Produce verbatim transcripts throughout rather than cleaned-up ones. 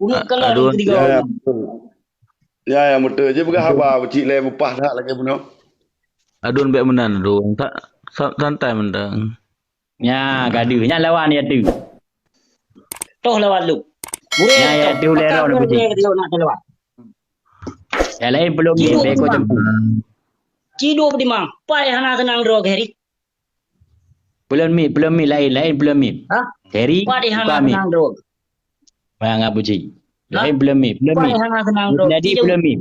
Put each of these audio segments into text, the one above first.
Ureueng A-, kalon adun. Keu tiga Ya, ya, ureueng. Betul. Ya, ya, betul. Jadi peugah Adun. Haba, becik lé bupah that lagèe bunoe. Adun bèk meunan, adun. Tak, sa-, santai mantong. Nya, ka deuh. Nya lawan ya tu. Toh lawan lu. Murid Nya, ya toh. Tu lé Pakak roh ni murid kucing. Dia nak lawan. Ya lain belum ni, Ciduk beko Bedimang. Jemput. Ciduk Bedimang. Pai hana seunang droe, Heri. Peulon mic, peulon mic lain, lain peulon mic. Hah? Heri, Pai hana buka mic. Seunang droe. Bayang Abu Ji. Hah? Lain peulon mic, peulon mic. Pai hana seunang droe. Jadi Ciduk. Peulon mic.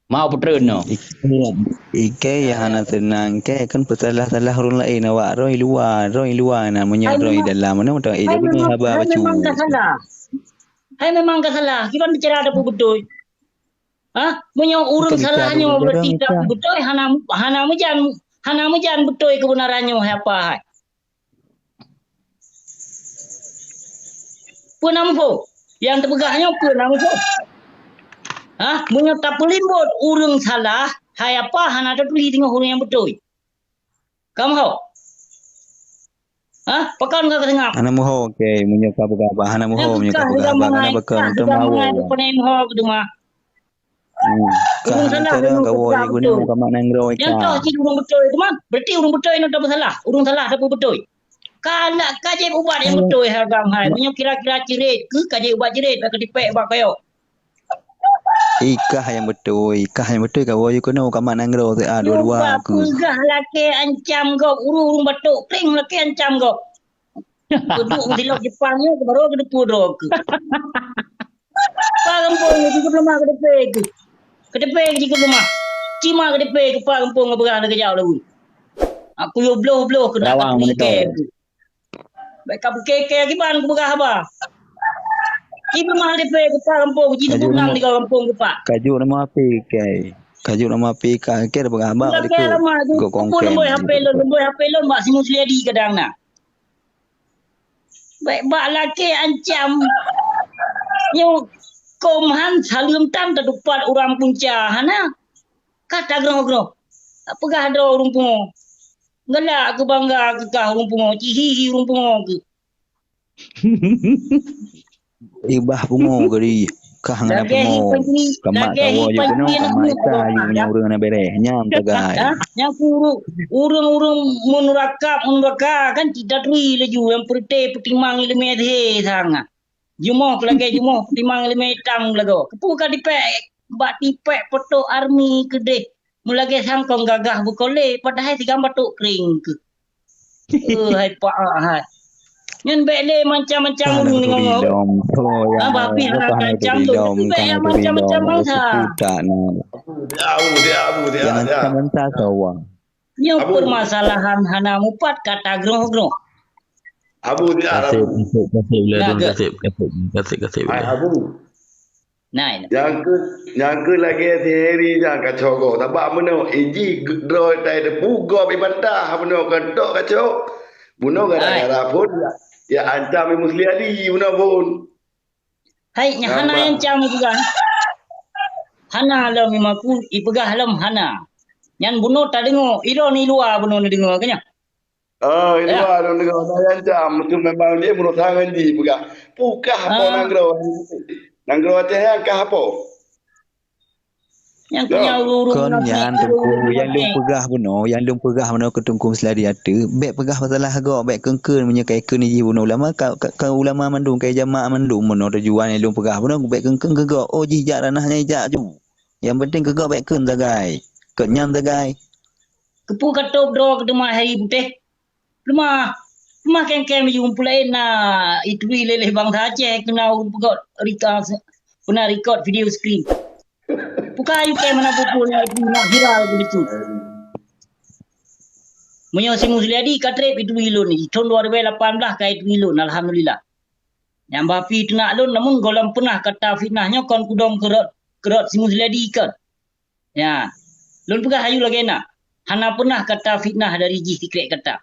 Mau putreun no. Ikai, ikai ya hana seunang, ikai kan peusalah-salah ureueng lain awak droe luwa, droe luwa na meunyoe Hai droe memang, dalam mana mantong eh hai dia punya memang, haba hai bacu. Memang ka salah. Hai memang ka salah. Kiban bicara ada beutôi. Ha? Meunyoe ureueng Bukan salah bicara nyoe beutôi, berarti tak beutôi, hana, hana meujan, hana meujan beutôi kebenaran nyoe hai apa hai. Peue na muphom? Nyang teupeugah nyoe peue na muphom? Ha? Meunyoe tapeulimbot ureueng salah, hai apa hana tatuléh teungoh ureueng nyang beutôi? Ka muphom? Ha? Pakon ka teudeungoe? Hana muphom, oke. Meunyoe ka peugah bah, hana muphom, meunyoe ka peugah bah, hana beukong, teuma woe. Bukan hidang mangai, bukan hidang mangai, bukan hidang mangai, bukan hidang mangai. Hmm. Ureueng salah deungon kawoe guna kamak nanggroe. Nyang toh cit ureueng beutôi teuma, berarti ureueng beutôi nyoe tapeusalah, ureueng salah tapeubeutôi. Ka nak ka jép ubat nyang beutôi hai agam hai. Meunyoe kira-kira ciret keu ka jép ubat ciret, bak keutipek ubat koyok. Ikah nyang beutôi, ikah nyang beutôi kawoe keunoe kamak nanggroe teuh dua-dua keu. Peugah lakèe ancam gob ureueng-ureueng batok kring lakèe ancam gob. Keuduek meusilop Jepang nyoe baru keudeupu droe keu. Pak gampông nyoe jikeup leumah keudeupe keu. Keudeupe jikeup leumah. Cima keudeupe keu pak gampông ngon peugah lagèe jauh lagu. Aku yo bloh-bloh keu nak Rawang kapike monitor. Keu. Baik kapike ke kiban ku peugah haba. Cima keudeupe keu pak gampông, ji Kaju teubunang nama, di gampông keu pak. Kaju nama api kai. Kaju nama api kai ke peugah haba. Peugah ke lama tu. Kok kongken. Lemboi H P lôn, lemboi H P lôn bak Simu Suliadi kadang na. Bèk bak lakèe ancam. Nyoe kôm han saleuem tan tatupat urang punca hana. Ka tagroh-groh. Peugah droe ureueng pungo. Galak keu bangga keu kah ureueng pungo, cihi-hi ureueng pungo keu. Ibah pungo geri, kah ngon pungo. Kamat kawoe yue keunoe, kamat ita yue meunyoe ureueng na bereh. Nyam sagai. Ha? Nyang ureueng, ureueng-ureueng mun rakab, mun raka kan cit taturi laju nyang peureuté peutimang ileumèe he sangat. Jumoh lagèe jumoh peutimang ileumèe itam lagoe. Keupeue ka tipèk bak tipèk peutok army keudeh. Meulagèe sangkong gagah beukolé, padahai sigam batok kring keuh. Eh, hai pak, ah, hai. Nyan bèk lé macam-macam ureueng deungoe. Dom, oh, ya. Ah, babi hana kancam tu. Bèk yang macam-macam bangsa. Abu, dia, Abu, dia, dia. Yang macam-macam sawa. Nyoe permasalahan hana mupat kata groh-groh. Abu, dia, Abu. Kasih, kasih, kasih, kasih, kasih, kasih, kasih. Hai, Abu. Nah, ini. Nyang keu, nyang keu lagèe si Heri nyan ka cogok. Sabab meunoe, iji droe tai teupeu gob ibantah meunoe keutok ka cok. Meunoe gara-gara phon ya, ya ancam Musliadi meunoe phon. Hai, hana nyang cam juga. Hana lom imaku, ipeugah lom hana. Nyan bunoe tadeungoe, ilôn i luwa bunoe neudeungoe keu nyan. Oh, i luwa lôn deungoe na nyang cam, tu memang dia berusaha ngon ji peugah. Pukah apa nanggroe? Nanggroe Aceh nyan kah apa? Nyang keu nyan ureueng-ureueng kon nyan Teungku, nyang lôn peugah bunoe, nyang lôn peugah bunoe keu Teungku Musliadi ateueh, bèk peugah masalah gob, bèk keun-keun meunyoe ka ikheun jih bunoe ulama, ka, ka, ka ulama mandum, ka ijama mandum bunoe tujuan nyang lôn peugah bunoe, bèk keun-keun keu gob. Oh, jih jak ranah nyan ijak ju. Nyang penting keu gob bèk keun sagai. Kon nyan sagai. Keupeue ka tôb droe keu teuma hai putéh? Leumah, leumah kém-kém yue peulaén na ituri lé-lé bansa Aceh keu na ureueng peugöt rika-, peuna record video screen. Bukai kém hana peue-peue na ituri nak viral keu lucu. Meunyoe si Musliadi ka trép ituri lôn, thôn dua ribu lapan belas ka ituri lôn, alhamdulillah. Nyang bah pi teunak lôn, namun gohlom peunah kata fitnah nyoe kon kudong keu rot, keu rot si Musliadi kon. Ya, lôn peugah ayue lagèe na, hana peunah kata fitnah dari jih sikrek kata.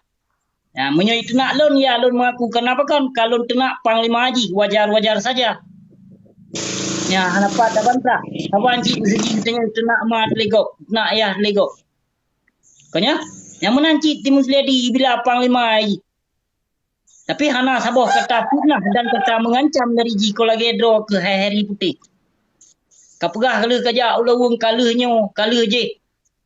Ya, meunyoe teunak lôn, ya lôn mengaku, kenapa kon ka lôn teunak panglima jih wajar-wajar saja. Ya, hana pat tabantah. Saban cit meuseujid teunyang teunak ma teuligok, teunak yah teuligok. Kanya, nyang meunan cit Timus Ledi bila panglima ai. Tapi hana saboh kata fitnah dan kata mengancam dari jih ko lagée droe keu hai Harry Putéh. Ka peugah ka lheueh kajak ulaweueng ka lheueh nyoe, ka lheueh jih.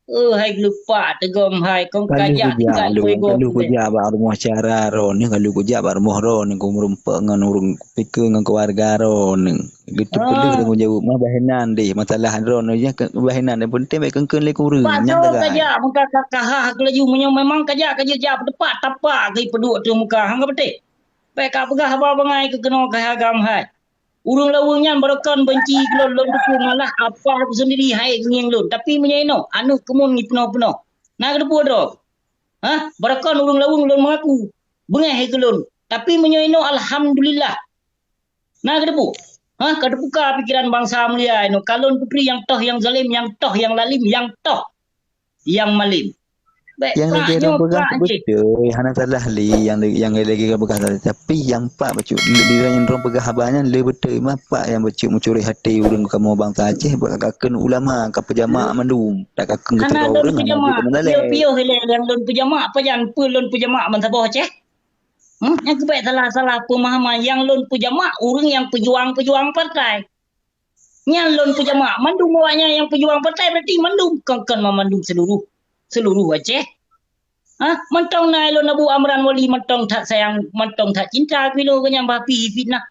Eh, hai geulupak teugom hai, kong Ka lheueh kajak kujak tingkat lôn, ka lheueh kujak bak rumoh syara droeneuh, ka lheueh kujak bak rumoh droeneuh, keu meurumpok ngon ureuëng pike ngon keuluwarga droeneuh. Geuteupeuleueh Ah. tanggung jaweueb mah bah inan deh, masalah droeneuh nyan ke bah inan deh, penting baik keun-keun lé ureuëng, Pak nyan Joe sagai. Kajak muka kakahah keu laju, meunyoe memang kajak, kajak jak peutepak, tapak keu peuduek tu muka, hang ka beuteh. Baik ka peugah haba bangai keu keunoe keu agam hai. Ureuëng laweueng nyan barokon benci keu lôn, lôn teupeu malah apa aku sendiri hai keu ngieng lôn. Tapi meunyoe inoe, aneuk keumuen ngi peunoh-peunoh. Na geuteupeue droe? Hah? Barokon ureuëng laweueng lôn mengaku. Beungéh keu lôn. Tapi meunyoe inoe, alhamdulillah. Na geuteupeue? Hah? Ka teubuka pikiran bansa mulia inoe. Kalon putri nyang toh, nyang zalim, nyang toh, nyang lalim, nyang toh, nyang malim. Bék Nyang kak lagée nyoe ureuëng peugah kak jih. Beutôi, hana salah lé. Nyang, nyang lagée ka peugah salah. Tapi nyang pak bacut, di, di nyang droe peugah haba nyan le beutôi. Mapa nyang bacut meucuri hati ureuëng kamoe bansa Aceh, buat ka kheun ulama, ka peujamak mandum. Tak ka kheun Hana geuteugah lôn ureuëng, hana peujamak. Piyôh-piyôh ilée nyang lôn peujamak, pajan peue lôn peujamak bansaboh Aceh? Hmm? Nyang keubék salah-salah peumahaman nyang lôn peujamak ureuëng nyang peujuang-peujuang partai. Nyan lôn peujamak. Mandum awak nyan nyang peujuang partai berarti mandum kon, kon mandum seluruh, seluruh Aceh. Ha? Mantong na lôn Abu Amran Wali mantong that sayang, mantong that cinta keu lôn nyang bah pi fitnah.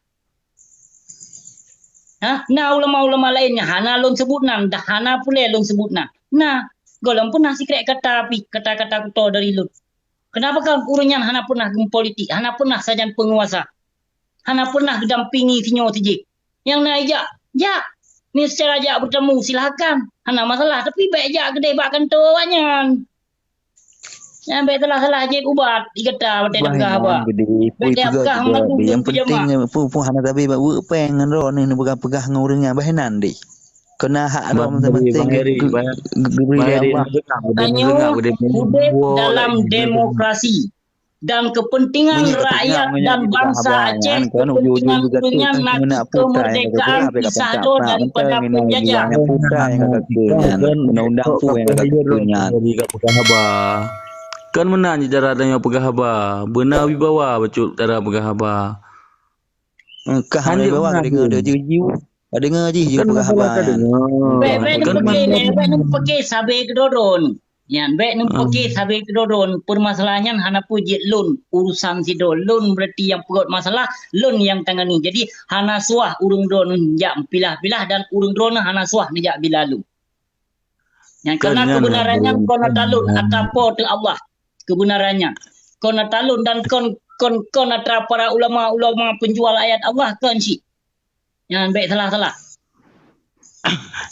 Ha? Na ulama-ulama laén nyang hana lôn sebut nan, dah hana pulé lôn sebut nan. Na, gohlom pernah sikrek kata pi, kata-kata kuto dari lôn. Kenapa kan ureuëng nyan hana pernah geupolitik, hana pernah sajan penguasa, hana pernah geudampingi sinyoe sijih? Nyang na ijak, jak. Ni secara jak bertemu, silakan. Hana masalah, tapi bék jak keudeh bak kantô awak nyan. Nyan bék salah-salah jép ubat, di gata watée Bah, peugah haba. Nyan gede, Bék pui dia peugah peugah juga, mandum deh. Nyang peujamak. Penting, pun, pun hana tabi bak weuek péng ngon droeneuh neupeugah-peugah ngon ureuëng nyan, bah nan deh. Kena hak Bang droe Heri, meuseumeh Bang Heri, geu-, Bang, geu-, geubri Bang lé Heri, Allah. Tanyoe udép dalam demokrasi. Dan kepentingan rakyat dan bangsa Aceh, kepentingan ureuëng nyan nakeuh kemerdekaan pisah droe daripada penjajah. Undang-undang pun nyang ka keu nyan. Kan meunan cara tanyoe peugah haba. Beuna wibawa bacut cara peugah haba. Kah wibawa ka deungoe deh jiu. Ka deungoe jih jiu peugah haba nyan. Bék, bék neupeugah lé, bék neupeugah sabe keudroe-droe. Nyan, bék neupeugah sabe keudroe-droe. Permasalahan nyan hana peue jeuet lôn, urusan sidroe. Lôn berarti nyang peugöt masalah, lôn nyang tangani. Jadi, hana suah ureuëng droeneuh jak meupilah-pilah dan ureuëng droeneuh hana suah neujak bila lôn. Nyan, karena kebenaran nyan kon ata lôn, ata Po teu Allah. Kebenaran nyan. Kon ata lôn dan kon, kon, kon ata para ulama-ulama penjual ayat Allah, kon cit. Nyan bék salah-salah.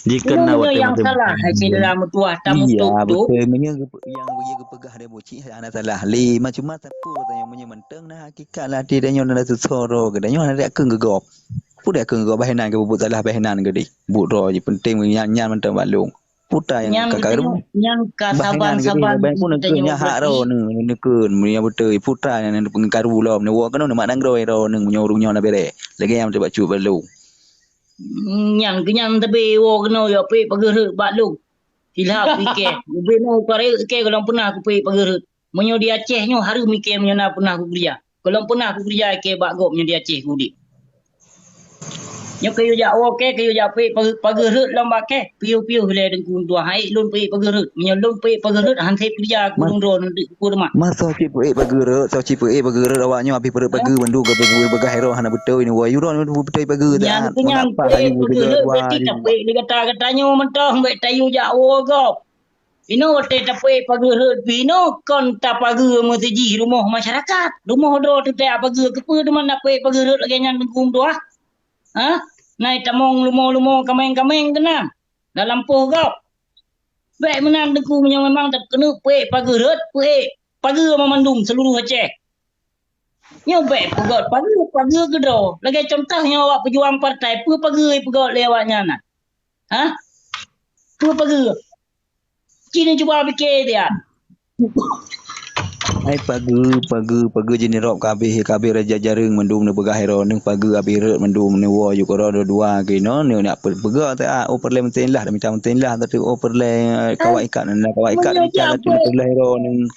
Jikheun na watée nyang salah, hai syedara meutuwah, tamutuk tu. Iya, beutôi. Meunyoe geupe-, nyang geupeugah deh bucik, hana salah lé. Macam mana pun tanyoe meunyoe mantong na hakikat lah, hati tanyoe na susah droe, tanyoe hana kheun geugob. Peue kheun geugob, bah inan geubuet salah, bah inan geudeh. Buet droe jih, penting nyan, nyan mantong bak lôn. Putra nyang ka karu. Nyang ka saban-saban pun nyan hak droe neu, neu kheun, meunyoe beutôi putra nyang karu lom, neu woe keunoe neu mak nanggroe droe neu, meunyoe ureuëng nyoe na bere. Lagée nyang teubacut bak lôn. Nyan, keu nyan teubi woe keunoe yo peuék pageureuet bak lôn. Silap pike. Ubé nyoe parek ke golom peunah kupeuék pageureuet. Meunyoe di Aceh nyoe hareuem ike meunyoe na peunah kukeurija. Golom peunah kukeurija ike bak gob nyoe di Aceh kudeb. Nyoe kayue jak woe ke, kayue jak peuék page-, pageureuet lom bak ke. Piôh-piôh lé deungku tuah, hai lôn peuék pageureuet. Meunyoe lôn peuék pageureuet, han sép keurija keu ureuëng droe nibak ureuëng mah. Masa cit peuék pageureuet, sa cit peuék pageureuet, awak nyoe abéh peureut pageue mandum, ka peubeugah hero hana beutôi, ni woe uroe ni beutôi pageue. Nyan keunyang peuék pageureuet, berarti tapeuék lé gata-gata nyoe mantong, bék tayue jak woe gob. Inoe watée tapeuék pageureuet pih inoe kon tapageue meuseujih rumoh masyarakat. Rumoh droe teutak pageue keupeue teuma tapeuék pageureuet lagée nyan deungku tuah? Ha? Nai tamong lumo-lumo kaméng-kaméng keunan dalam poh gob. Bék meunan deungku meunyoe memang takeuneuk peuék pageureuet, peuék pageue mamandum seuluruh Aceh. Nyoe bék peugöt pageue, pageue keudroe. Lagée contoh nyoe awak peujuang partai, peue pageue peugöt lé awak nyan na? Ha? Peue pageue? Ci neucuba pike siat. Hai pageue, pageue, pageue jih nirok ka habéh, ka habéh raja jareueng mandum neupeugah droeneuh, pageue habéh rot mandum neuwoe yue keudroe dua-dua keunoe, neu nak pe-, peugah teuh, ah, oh, peureulèe meuteun lah, mita meuteun lah, tapi, oh, peureulèe, eh, kawak ikat, na kawak ikat, mita tapi peureulèe droeneuh.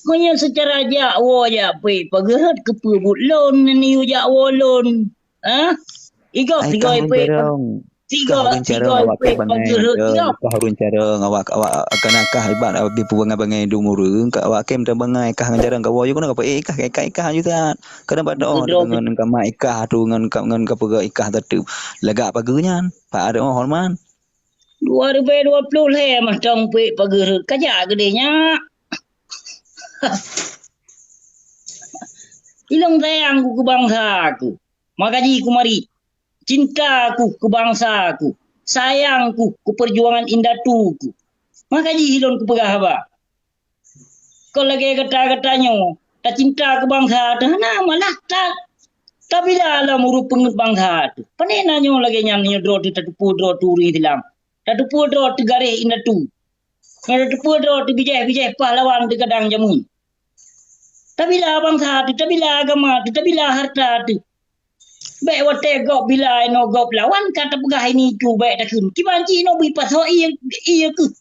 Meunyoe seucara jak woe jak peuék, pageue rot keupeue buet lôn, neuyue jak woe lôn. Hah? Igop, ai, kah ureueng carông. Kah ureueng carông, awak kém bangai, eh, kah ureueng carông, awak, awak, kana kah ibat, awak bri peubangai-bangai dum ureueng, ka awak kém tabangai kah ngon carông ka woe, yue keunoe ka peuék ikah, ikah, ikah, ju that. Kadang bak doh ngon ka mak ikah tu, ngon ka, ngon ka peugah ikah tateup. Lagak pageue nyan, Pak Arif, oh, hormat. Dua ribèe dua ploh lhèe mantong peuék pageue rot, ka jak geudeh nyak. Ilôn sayang ku keu bansa ku. Maka jih kumarit, cinta ku keu bansa ku, sayang ku keu peujuangan indatu ku. Maka jih lôn kupeugah haba. Kon lagèe gata-gata nyoe, tacinta keu bansa teuh hana, malah ta-, tabila lom ureueng peungeuet bansa teuh. Pane na nyoe lagèe nyan nyoe droe teuh tateupeue droe teuh ureueng Islam. Tateupeue droe teuh garéh indatu. Tateupeue droe teuh bijéh-bijéh pahlawan teuh gadang jameun. Tabila bansa teuh, tabila agama teuh, tabila harta teuh. Bèk watèe gob bila inoe gob lawan ka tapeugah ini itu bèk takheun. Kiban cit inoe bri pasoe ié, ié keuh.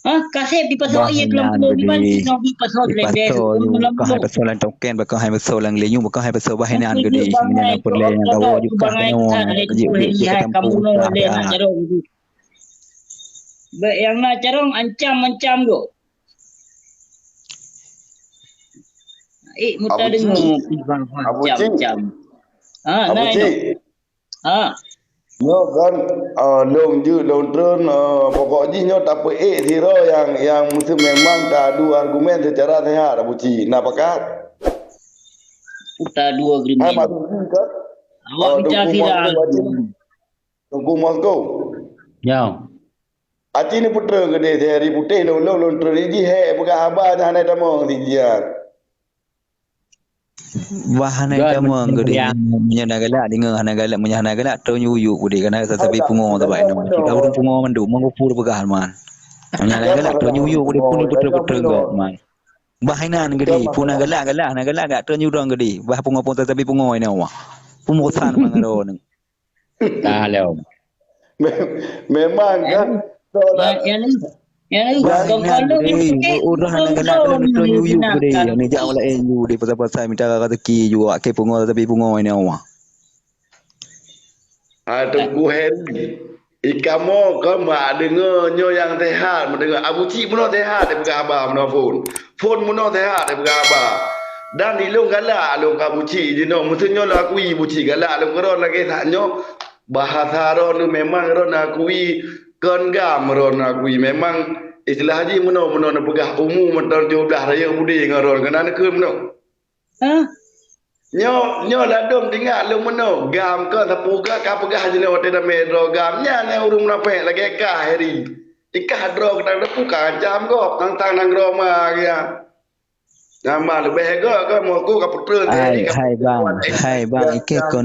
Ha, kaseb dipasoe ié keulom tuboh, kiban cit inoe bri pasoe geulendeh keulom tuboh. Kah hai pasoe lam token, bah kah hai pasoe lam geulinyueng, bah kah hai pasoe bah inan geudeh. Meunyoe na peureulèe nyang gawoe ju kah nyoe. Jih, jih, jih, kamoe nyoe lé nak jarong. Bèk nyang na carông ancam-ancam gob. Eh, meuta deungoe Abu Cik. Abu Cik. Ha, Abu na Cik. Ha. Nyoe kan, eh, lôn jeuet lôn treun, eh, pokok jih nyoe tapeuék sidroe nyang, nyang meuseue memang taadu argumen seucara sehat, Abu Cik. Na pakat? Taadu argumen. Hai, maksud jih kan? Awak bicara viral. Teungku Moskow. Ya. Aci ni putra gede sehari putih lôn lôn lôn treun iji hek peugah haba nyan hana tamong sijian. Bah hana tamong gede. Meunyoe na galak deungoe hana galak, meunyoe hana galak treun yuyuk gede kana sasabi pungo tabak inoe. Kita ureueng pungo mandum mengupur peugah man. Meunyoe na galak treun yuyuk gede pun putra-putra gop man. Bah inan gede, pun na galak-galak, na galak gak treun yudong gede. Bah pungo pun sasabi pungo inoe. Pun bosan mangaroe. Ka lom. Memang kan. Ureueng hana galak dalam beutôi yuyuk gede. Ni jak awak laén yuyuk di pasai-pasai mita rezeki juga ke pungo tapi pungo ini awak. Ha, Teungku Heri. Ikamoe kon mak deungoe nyoe nyang sehat, meudeungoe Abu Cik meunoe sehat dipeugah haba meunoe phon. Phon meunoe sehat dipeugah haba. Dan ilôn galak lôn ka Abu Cik jinoe, meuseu nyoe lôn akui Abu Cik galak lôn keudroe lagèe that nyoe. Bahasa droeneuh memang droeneuh akui kon gam droeneuh akui. Memang istilah jih meunoe, meunoe neupeugah umu mantong tujoh blah raya bude ngon droeneuh keunan neukheun meunoe. Hah? Nyoe, nyoe ladôm teuingat lôn meunoe, gam kon sapeue ka peugah jinoe watèe damé droe gam. Nyan nyang ureueng munafék lagèe kah Heri. Ikah droe keunan teupeu ka ancam gob, tang-tang nanggroe ma geuh. Nyang ma leubeh gob kon meuko ka peutreun Heri ka. Hai bang, hai bang, ikei kon